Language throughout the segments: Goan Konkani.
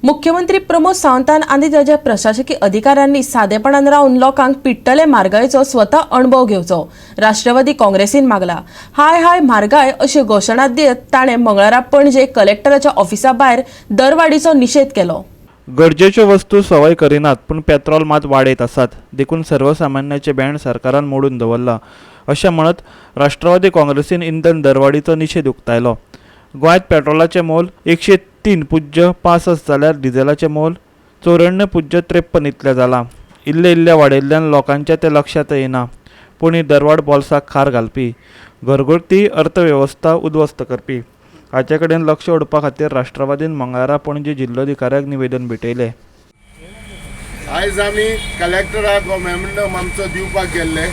मुख्यमंत्री प्रमोद सावंतान आनी ताच्या प्रशासकी अधिकाऱ्यांनी सादेपणान रावन लोकांक पिडटले म्हारगायेचो स्वता अणभव घेवचो, राष्ट्रवादी काँग्रेसीन मागला. हाय हाय म्हारगाय अश्यो घोशणा दियत ताणें मंगळारा पणजे कलेक्टराच्या ऑफिसा भायर दरवाडीचो निशेध केलो. गरजेच्यो वस्तू सवाय करिनात, पूण पेत्रोल मात वाडयत आसात. देखून सर्वसामान्याचें भेंड सरकारान मोडून दवरलां, अशें म्हणत राष्ट्रवादी काँग्रेसीन इंधन दरवाडीचो निशेध उक्तायलो. गोंयांत पेट्रोलाचें मोल 103.65 जाल्यार डिझेलाचें मोल 94.53 इतलें जालां. इल्लें इल्लें वाडयल्ल्यान लोकांच्या तें लक्षांत येना, पूण ही दरवाड बोल्साक खार घालपी, घरगुती अर्थवेवस्था उद्ध्वस्त करपी. हाचे कडेन लक्ष ओडपा खातीर राष्ट्रवादीन मंगळारा पणजे जिल्लोधिकाऱ्याक निवेदन भेटयलें. आयज आमी कलेक्टराक हो मेमोरंडम आमचो दिवपाक गेल्ले.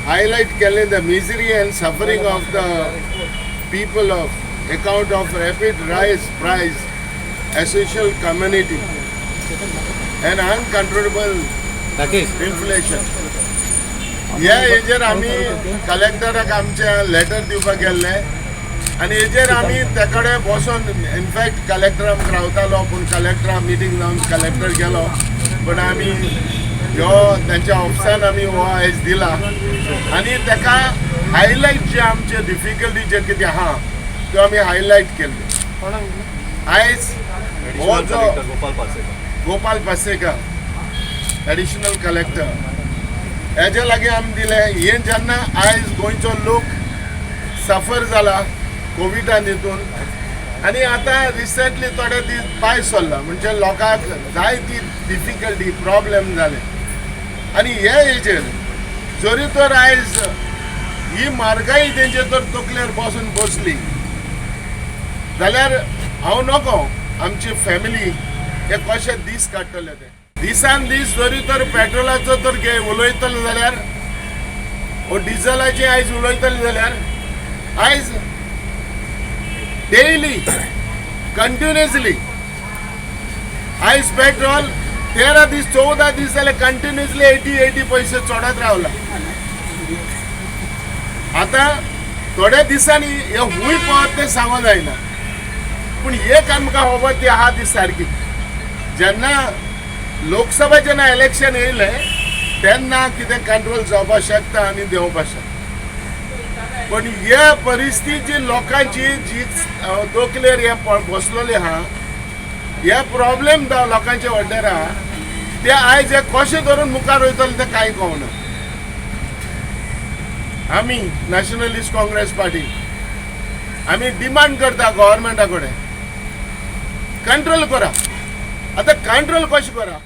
हायलायट केल्ले the misery and suffering of the people of account of rapid rise price essential commodity and uncontrollable inflation. ह्या हेजेर आमी कलेक्टराक आमचे लेटर दिवपाक गेल्ले आनी हेजेर आमी ते कडेन बसोन, इनफॅक्ट कलेक्टर आमकां रावतालो, पूण कलेक्टरा मिटींग जावन कलेक्टर गेलो, पूण आमी ह्यो तेंच्या ऑफिसान आमी हो आयज दिला आनी ताका हायलायट जे आमचे डिफिकल्टी जे कितें आहा त्यो आमी हायलायट केल्ले. आयज हो जो गोपाल पार्सेकर, एडिशनल कलेक्टर, हेज्या लागीं आमी दिलें. हें जेन्ना आयज गोंयचो लोक सफर जाला कोविडान हितून आनी आतां रिसेंटली थोडे दीस पायस सरला, म्हणजे लोकांक जायती डिफिकल्टी प्रॉब्लेम जाले. आनी हे हेजेर जरी तर आयज ही म्हारगाय तेंचे तर तकलेर बसून बसली जाल्यार हांव नको आमची फॅमिली हे कशे दीस काडटले ते. दिसान दीस जरी तर पेट्रोलाचो तर घे उलयतले जाल्यार ओ डिझलाचे आयज उलयतले जाल्यार आयज डेली कंटिन्युअसली आयज पेट्रोल 13 दीस 14 दीस जाल्यार कंटिन्युअसली 80 80 पयशे चडत रावला. आतां थोड्या दिसांनी हे खूंय पावत तें सांगो जायना, पूण एक आमकां खबर ती आहा ती सारकी, जेन्ना लोकसभा जेन्ना इलेक्शन येयलें तेन्ना कितें कंट्रोल जावपाक शकता आनी देंवपाक शकता. पण हे परिस्थिती जी लोकांची जी तकलेर हे बसलेली आहा, हे प्रॉब्लेम लोकांचे व्हडले आहा, ते आयज हे कशें धरून मुखार वयतले ते कांय कळना. आमी नॅशनलिस्ट काँग्रेस पार्टी आमी डिमांड करता गव्हर्मेंटा कडेन, कंट्रोल करा. आतां कंट्रोल कशें करा?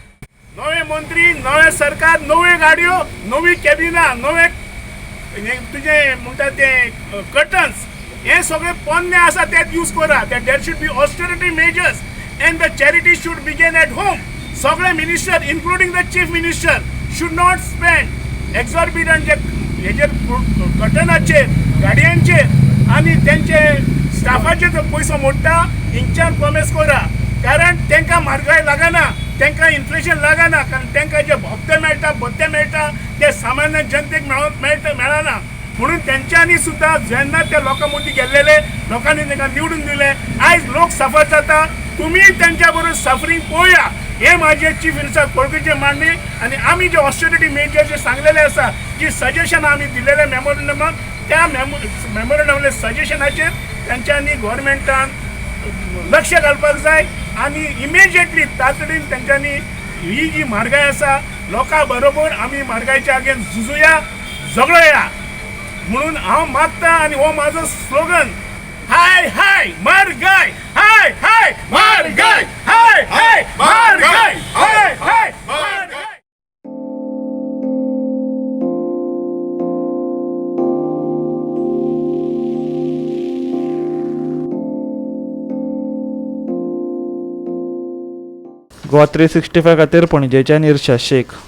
नवे मंत्री, नवें सरकार, नव्यो गाडयो, नवी कॅबिनां, नवे हे तुजें म्हणटा ते कर्टन्स, हे सगळे पोन्ने आसा ते यूज करा. There should be austerity measures and the charity should begin at home. सगळे minister, including the chief minister, should not spend exorbitant जे हेजेर, कर्टनाचेर, गाडयांचेर आनी तेंचे स्टाफाचेर जो पयसो मोडटा हिंच्यान कॉमेस करा, कारण तांकां म्हारगाय लागना, तांकां इन्फ्लेशन लागना, कारण तांकां जे हप्ते मेळटा, भत्ते मेळटा, ते सामान्य जनतेक मेळटा मेळना. म्हणून तेंच्यांनी सुद्दां जेन्ना ते लोकां मदीं गेल्लेले, लोकांनी तांकां निवडून दिले, आयज लोक सफर जाता, तुमी तेंच्या बरोबर सफरींग पळोवया. हे माझे चीफ मिनिस्टर कळकळीचे मांडणी आनी आमी जे ऑस्टेरिटी मेजर जे सांगलेले आसा, जी सजेशन आमी दिलेले मेमोरंडमाक, त्या मेमोरंडमाले सजेशनाचेर तेंच्यांनी गव्हर्मेंटान लक्ष घालपाक जाय आनी इमिजिएटली तातडीन तेंच्यांनी ही जी म्हारगाय आसा, लोकां बरोबर आमी म्हारगायच्या अगेन्स्ट झुजुया, झगडया म्हणून हांव मागता. आनी हो म्हाजो स्लोगन, हाय हाय म्हारगाय, हाय हाय म्हारगाय, हाय हाय म्हारगाय, हाय हाय म्हारगाय. गोवा 365 खातीर पणजेच्यान इर्शाद शेख.